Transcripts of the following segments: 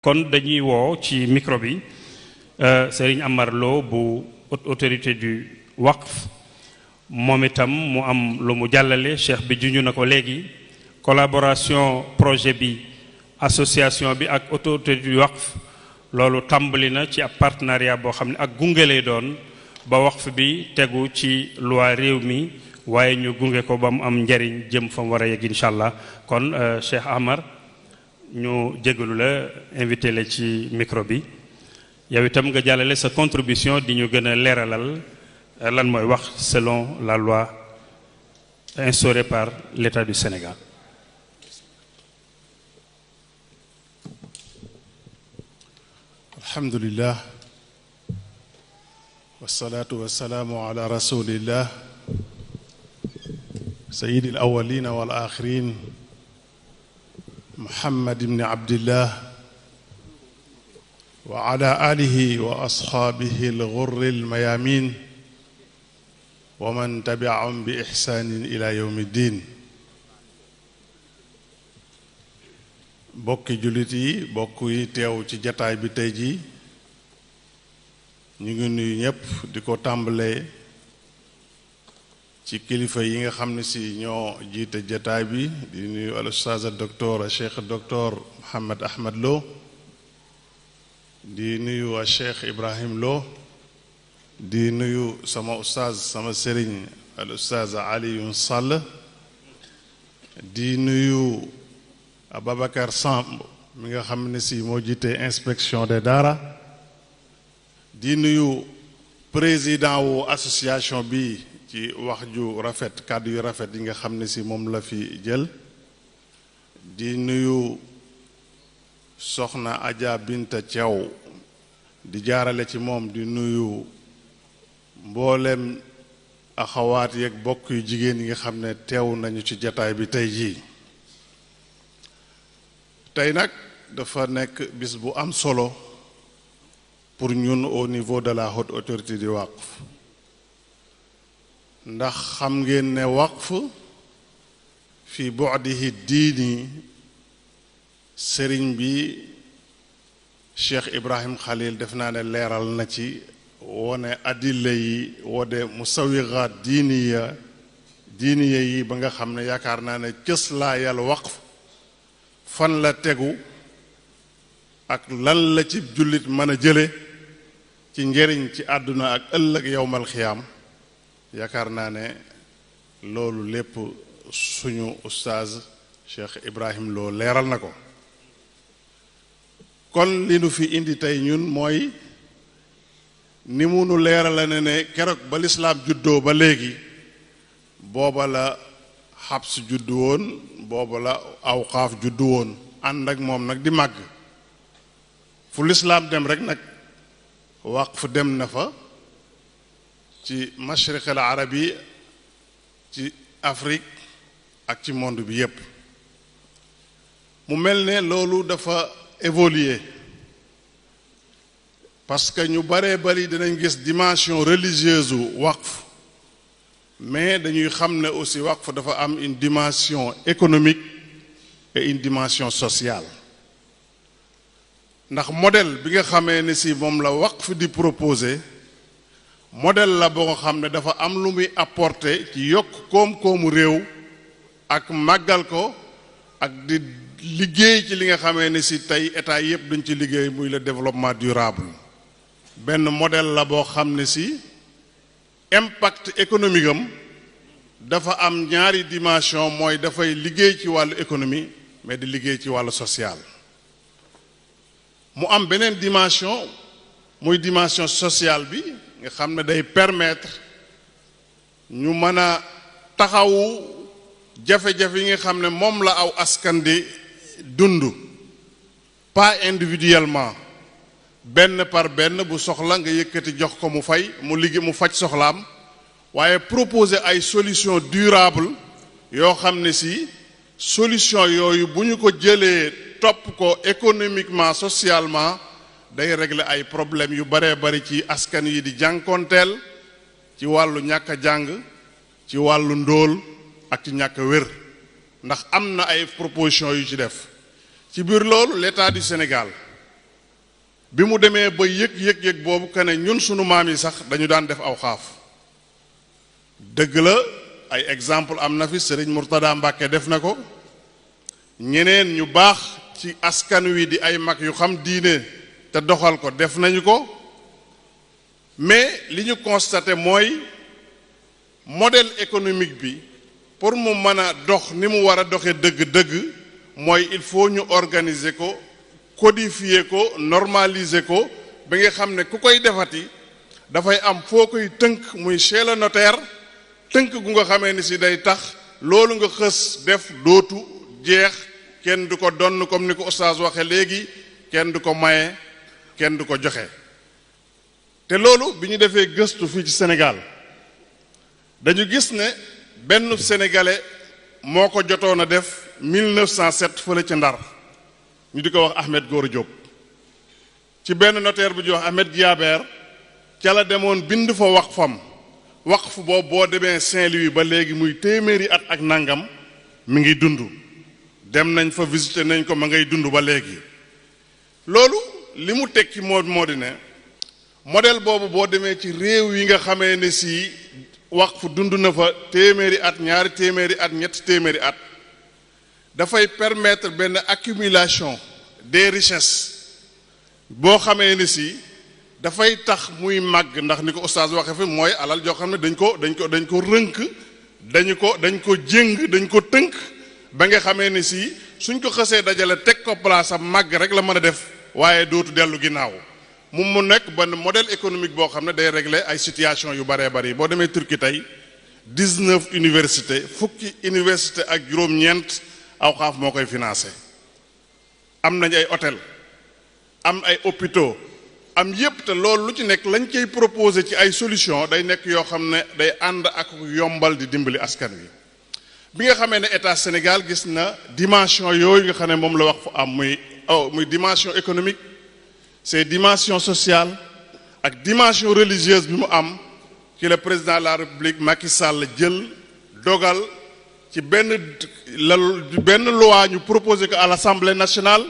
kon dañuy woo ci micro bi Serigne Amar Lo bu autorité du waqf moom itam mu am lu mu jàllale cheikh bi junju na ko léegi collaboration projet bi association bi ak autorité du waqf loolu tàmbali na ci ab partenariat boo xam ne ak gunge lay doon ba waqf bi tegu ci loi réew mi waaye ñu gunge ko ba mu am njariñ jëm fa mu war a yegg incha allah kon Cheikh Amar ñu jégalu la invité la ci micro bi yow itam nga jàllale sa contribution di ñu gën a leeralal lan mooy wax selon la loi instaurée par l'État du Sénégal. Alhamdulillah wassalatu wassalamu ala rasulillah sayyidil awwalin wal akhirin Muhammad ibn Abdillah wa ala alihi wa ashabihi al-ghurri al-mayamin wa man tabi'ahum bi ihsanin ila yawmiddin. bokki jullit yi bokk yi teew ci jataay bi tey ji ñu ngi nuyu ñëpp di ko tàmbalee ci kilifa yi nga xam ne si ñoo jiite jataay bi di nuyu al ustaaz docteur cheikh docteur Mohamed Ahmed Lo di nuyu a cheikh Ibrahim Lo di nuyu sama ustaaz sama sëriñ al ustaaz Alioune Sall di nuyu Ababacar Samb mi nga xam ne si moo jiite inspection des daara di nuyu président wu association bi ci wax ju rafet kàddu yu rafet yi nga xam ne si moom la fi jël di nuyu soxna Adja Binta Thiaw di jaarale ci moom di nuyu mboolem axawaat yeeg bokk yu jigéen yi nga xam ne teew nañu ci jataay bi tey jii. tey nag dafa nekk bis bu am solo pour ñun au niveau de la haute autorité du waqf ndax xam ngeen ne waqf fi bu'dihi diini sëriñ bi Cheikh Ibrahim Khalil def naa ne leeral na ci wone adilla yi wone musawigaat diiniya yi ba nga xam ne yaakaar naa ne cëslaayal waqf fan la tegu ak lan la ci jullit mën a jële ci njëriñ ci àdduna ak ëllëg yowmal xiyaam yaakaar naa ne loolu lépp suñu ustaaz Cheikh Ibrahim Lo leeral na ko kon li nu fi indi tey ñun mooy ni mu nu leeral la ne keroog ba lislaam juddoo ba léegi booba la xabs juddu woon booba la awqaaf juddu woon ànd ak moom nag di màgg fu lislaam dem rek nag waqf dem na fa ci mashriq al arabi ci Afrique ak ci monde bi yépp mu mel ne loolu dafa évoluer parce que ñu baree bari dinañ gis dimension religieuse u waqf mais dañuy xam ne aussi waqf dafa am une dimension économique et une dimension sociale ndax modèle bi nga xamee ne si moom la waqf di proposer modèle la boo xam ne dafa am lu muy apporter ci yokk koom-koomu réew ak màggal ko ak di liggéey ci li nga xamee ne si tey état yépp duñ ci liggéey muy le développement durable benn modèle la boo xam ne si impact économique am dafa am ñaari dimension mooy dafay liggéey ci wàllu économie mais di liggéey ci wàllu social mu am beneen dimension muy dimension sociale bi nga xam ne day permettre ñu mën a taxawu jafe-jafe yi nga xam ne moom la aw askan di dund pas individuellement benn par benn bu soxla nga yëkkati jox ko mu fay mu liggéey mu faj soxlaam waaye proposer ay solution durable yoo xam ne si solution yooyu bu ñu ko jëlee topp ko économiquement socialement day régler ay problèmes yu baree bari ci askan yi di jànkoonteel ci wàllu ñàkk a jàng ci wàllu ndóol ak ci ñàkk a wér ndax am na ay propositions yu ci def ci biir loolu l'État du Sénégal bi mu demee ba yëg boobu que ne ñun sunu maam yi sax dañu daan def aw xaaf dëgg la ay exemple am na fi Serigne Mourtada Mbacke def na ko ñeneen ñu baax ci askan wi di ay mag yu xam diine te doxal ko def nañu ko mais li ñu constaté mooy modèle économique bi pour mu mën a dox ni mu war a doxe dëgg-dëgg mooy il faut ñu organiser ko codifier ko normaliser ko ba nga xam ne ku koy defati dafay am foo koy tënk muy chez le notaire tënk gu nga xamee ni si day tax loolu nga xës def dootu jeex kenn du ko donn comme ni ko oustaz waxe léegi kenn du ko maye kenn du ko joxe te loolu bi ñu defee gëstu fii ci Sénégal dañu gis ne benn sénégalais moo ko jotoon a def 1907 fële ca Ndar ñu di ko wax Ahmed Gora Diop ci benn notaire bu ñuy wax Ahmed Diaber ca la demoon bind fa waqf boobu boo demee Saint-Louis ba léegi muy téeméeri at ak nangam mi ngi dund dem nañ fa visiter nañ ko ma ngay dund ba léegi loolu li mu tekki moo di ne modèle boobu boo demee ci réew yi nga xamee ne si waqf dund na fa téeméeri at ñaari téeméeri at ñetti téeméeri at dafay permettre benn accumulation des richesses boo xamee ne si dafay tax muy màgg ndax ni ko oustaz waxe fi mooy alal joo xam ne dañ ko rënk dañ ko jéng dañ ko tënk ba nga xamee ni si suñ ko xësee dajale teg ko place am màgg rek la mën a def waaye dootu dellu ginnaaw mu nekk benn modèle économique boo xam ne day régler ay situation yu baree bari boo demee Turquie tey 19 université fukki université ak juróom-ñeent aw xaaf moo koy financé am nañ ay hôtel am ay hôpitaux am yépp te loolu lu ci nekk lañ koy proposé ci ay solution day nekk yoo xam ne day ànd ak yombal di dimbali askan wi bi nga xamee ne état Sénégal gis na dimension yooyu nga xam ne moom la wax fu am muy dimension économique c'est dimension sociale ak dimension religieuse bi mu am ci le président de la République Macky Sall jël dogal ci benn loi ñu proposé ko à l'Assemblée nationale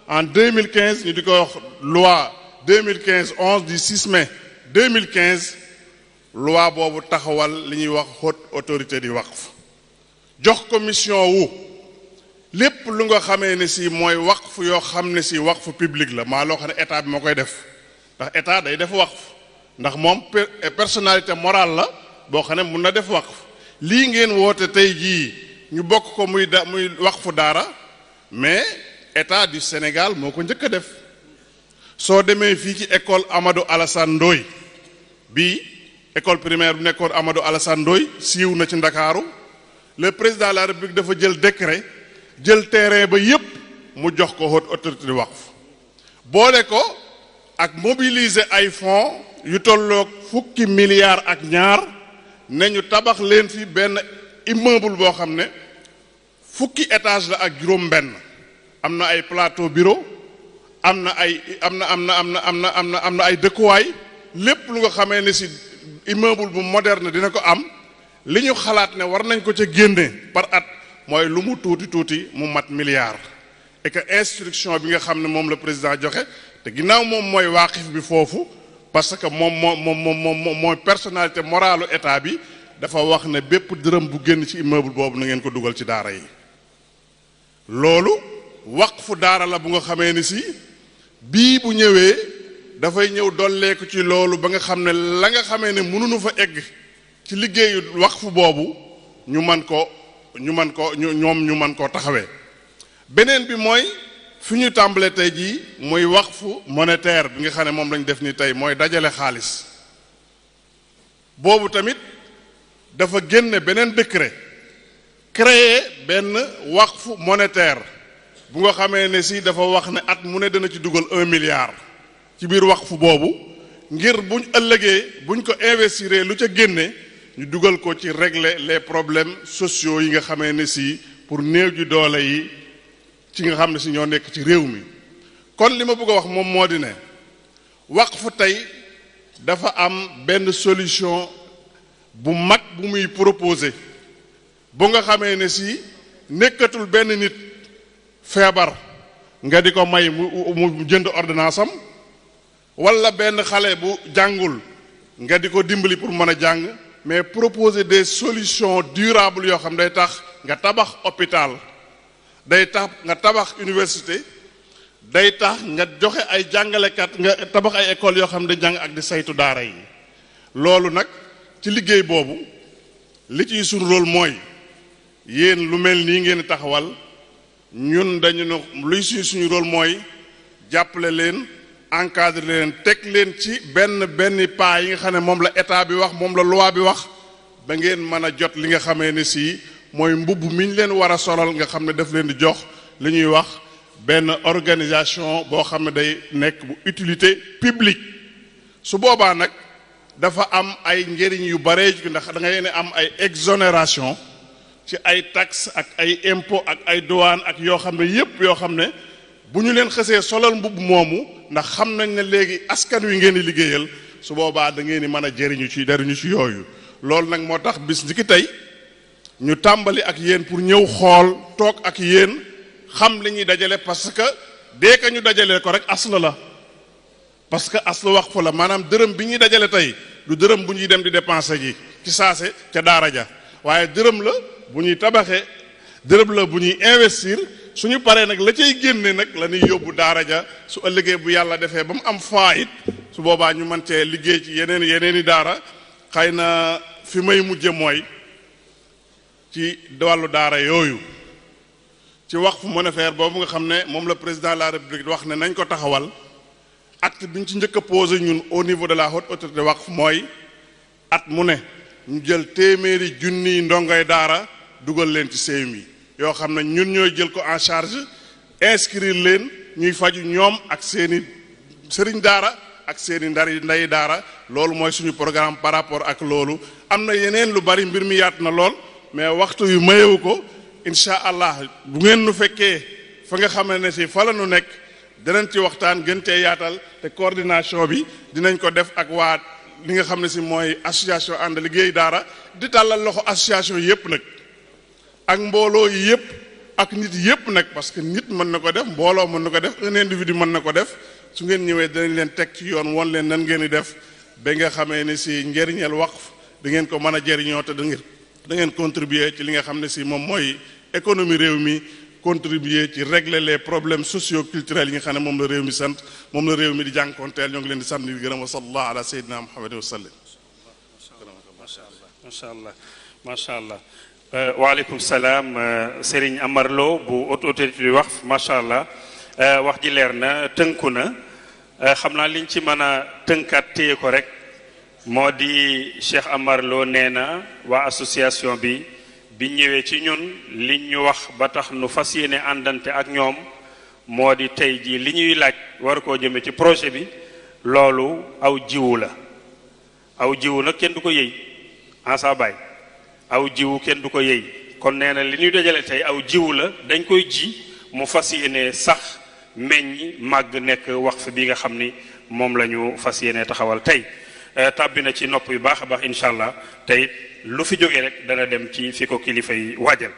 en 2015 ñu di ko wax loi 2015-11 du 6 mai 2015 loi boobu taxawal li ñuy wax haute autorité du waqf jox ko mission wu lépp lu nga xamee ne si mooy waqf yoo xam ne si waqf public la maa loo xam ne état bi moo koy def ndax état day def waqf ndax moom personnalité morale la boo xam ne mun na def waqf lii ngeen woote tey jii ñu bokk ko muy waqfu daara mais état du Sénégal moo ko njëkk a def soo demee fii ci école Amadou Alassane Ndoye bii école primaire bu nekkoon Amadou Alassane Ndoye siiw na ci Ndakaaru le président de la République dafa jël décret jël terrain ba yépp mu jox ko haute autorité du waqf boole ko ak mobiliser ay fonds yu tolloog fukki milliards ak ñaar ne ñu tabax leen fi benn immeuble boo xam ne fukki étage la ak juróom benn am na ay plateau bureau am na ay dëkkuwaay lépp lu nga xamee ne si immeuble bu moderne dina ko am li ñu xalaat ne war nañ ko ca génne par at mooy lu mu tuuti mu mat milliard et que instruction bi nga xam ne moom la président joxe te ginnaaw moom mooy waaqif bi foofu parce que moom mooy personnalité morale état bi dafa wax ne bépp dërëm bu génn ci immeuble boobu na ngeen ko dugal ci daara yi loolu waqfu daara la bu nga xamee ni si bii bu ñëwee dafay ñëw dolleeku ci loolu ba nga xam ne la nga xamee ne mënuñu fa egg ci liggéeyu waqfu boobu ñu mën koo taxawee beneen bi mooy fi ñu tàmbalee tey jii muy waqfu monétaire bi nga xam ne moom lañ def ni tey mooy dajale xaalis boobu tamit dafa génne beneen décret créer benn waqfu monétaire bu nga xamee ne si dafa wax ne at mu ne dana ci dugal 1 milliard ci biir waqfu boobu ngir buñ ëllëgee buñ ko investir lu ca génne ñu dugal ko ci régler les problèmes sociaux yi nga xamee ne si pour néew ji doole yi ci nga xam ne si ñoo nekk ci réew mi kon li ma bëgg a wax moom moo di ne waqfu tey dafa am benn solution bu mag bu muy proposer bu nga xamee ne si nekkatul benn nit feebar nga di ko may mu jënd ordonnance am wala benn xale bu jàngul nga di ko dimbali pour mën a jàng mais proposer des solutions durables yoo xam day tax nga tabax hôpital day tax nga tabax université day tax nga joxe ay jàngalekat nga tabax ay écoles yoo xam ne jàng ak di saytu daara yi loolu nag ci liggéey boobu li ciy suñu rôle mooy yéen lu mel nii ngeen taxawal ñun dañu ne luy suñu rôle mooy jàppale leen encadrer leen teg leen ci benn pas yi nga xam ne moom la état bi wax moom la loi bi wax ba ngeen mën a jot li nga xamee ne si mooy mbubb mi ñu leen war a solal nga xam ne daf leen di jox li ñuy wax benn organisation boo xam ne day nekk bu utilité publique su boobaa nag dafa am ay njëriñ yu bare ndax da ngay ne am ay exonération ci ay taxes ak ay impôts ak ay douane ak yoo xam ne yépp yoo xam ne bu ñu leen xësee solal mbubb moomu ndax xam nañ ne léegi askan wi ngeen di liggéeyal su boobaa da ngeen di mën a jëriñu ci yooyu loolu nag moo tax bis njëkk tey ñu tàmbali ak yéen pour ñëw xool toog ak yéen xam li ñuy dajale parce que dès que ñu dajalee ko rek asla la parce que aslu waqf la maanaam dërëm bi ñuy dajale tey du dërëm bu ñuy dem di dépenser ji ci saase ca daara ja waaye dërëm la bu ñuy tabaxee dërëm la bu ñuy investir suñu paree nag la cay génne nag la ñuy yóbbu daara ja su ëllëgee bu yàlla defee ba mu am faayit su boobaa ñu mën cee liggéey ci yeneen i daara xëy na fi may mujje mooy ci wàllu daara yooyu ci waqf monétaire boobu nga xam ne moom la président de la république wax ne nañ ko taxawal acte bi ñu ci njëkk a posé ñun au niveau de la haute autorité waqf mooy at mu ne ñu jël téeméeri junniy ndongoy daara dugal leen ci CMU yoo xam ne ñun ñooy jël ko en charge inscrire leen ñuy faju ñoom ak seeni sëriñ daara ak seeni nday daara loolu mooy suñu programme par rapport ak loolu am na yeneen lu bari mbir mi yaat na lool mais waxtu yu mayewu ko incha allah bu ngeen nu fekkee fa nga xam ne si fa la nu nekk dinañ ci waxtaan gën cee yaatal te coordination bi dinañ ko def ak waa li nga xam ne si mooy association ànd liggéey daara di tàllal loxo association yépp nag ak mbooloo yi yépp ak nit yépp nag parce que nit mën na ko def mbooloo mën na ko def un individu mën na ko def su ngeen ñëwee dinañ leen teg ci yoon won leen nan ngeen di def ba nga xamee ne si njëriñal waqf da ngeen ko mën a jëriñoo te da ngeen contribuer ci li nga xam ne si moom mooy économie réew mi contribuer ci régler les problèmes socio-culturels yi nga xam ne moom la réew mi sant moom la réew mi di jànkoonteel ñoo ngi leen di sant di gërëm wa sallallahu ala sayyidina muhammad wa sallam macha allah waaleykum salaam Serigne Amar Lo bu haute autorité du waqf macha allah wax ji leer na tënku na xam naa liñ ci mën a tënkaat téye ko rek moo di Cheikh Amar Lo nee na waa association bi ñëwee ci ñun liñ ñu wax ba tax nu fas yéene àndante ak ñoom moo di tey jii li ñuy laaj war koo jëme ci projet bi loolu aw jiwu la aw jiwu nag kenn du ko yëy sa baay aw jiwu kenn du ko yëy kon nee na li ñuy dajale tey aw jiwu la dañ koy ji mu fas yéene sax meññ màgg nekk waqf bi nga xam ni moom la ñu fas yéene taxawal tey tàbbi na ci nopp yu baax a baax incha allah tey lu fi jógee rek dana dem ci fi ko kilifa yi waajal